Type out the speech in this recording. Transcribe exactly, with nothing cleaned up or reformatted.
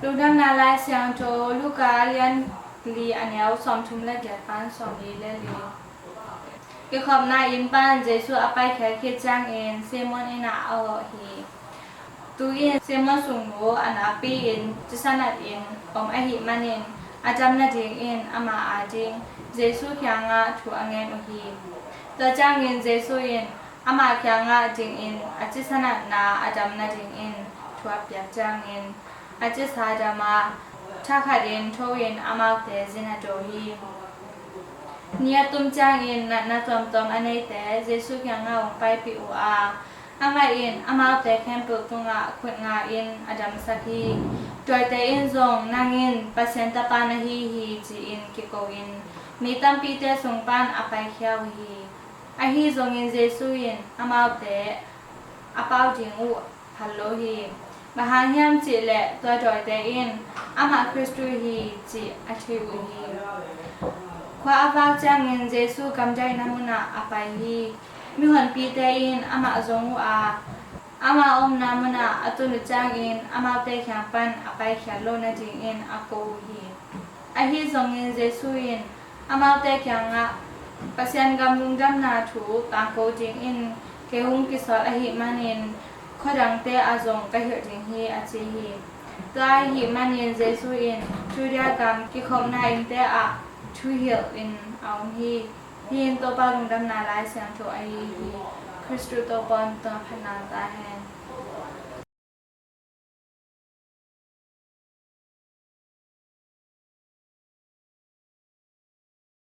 Lungdamna Lai Siangtho Luka lian li, a neu sawmthum le giat pan sawmli le li. Kikhopna inn pan Jesu a paikhiat khit ciangin Simon inn ah a hawh hi. Tu-in Simon sungnu a nakpi-in cisanat in om ahih manin a dam nadingin ama ading Jesu kiangah thu a ngen uh hi. Tua ciangin Jesu in ama kiangah dingin a cisanatna a dam nadingin thu a piak ciangin a cisa dam a, thakhatin tho-in amaute zin a do hi. Ni a tum ciangin natna tuamtuam a neite Jesu kiangah hong paipih uh a, amah in amaute khempeuh tungah khut nga-in a damsak hi. Dawite in zong, "Nang in Pasian Tapa na hi hi," ci-in kiko-in mi tampite sung pan a paikhia uh hi. Ahi zongin Jesu in amaute a pau ding uh phal lo hi. Bang hang hiam cih leh tua dawite in amah Khristu hi cih a thei uh hi. Khua a vak ciangin Jesu gamdaihna munah a pai hi. Mihonpite in amah zong uh a, ama omna munah a tun uh ciangin amaute kiang pan a paikhiat loh nadingin a ko uh hi. Ahi zongin Jesu in amaute kiangah, "Pasian gam lungdamna thu tangko dingin kei hong kisawl ahih manin khuadangte ah zong ka hilh ding hi," a ci hi. Tua ahih manin Jesu in Judea gam kikhopna innte ah thuhilhin a om hi. Hih in Topa Lungdamna Lai Siangtho ahi hi. Khristu Topa aw, na tungah phatna om ta hen.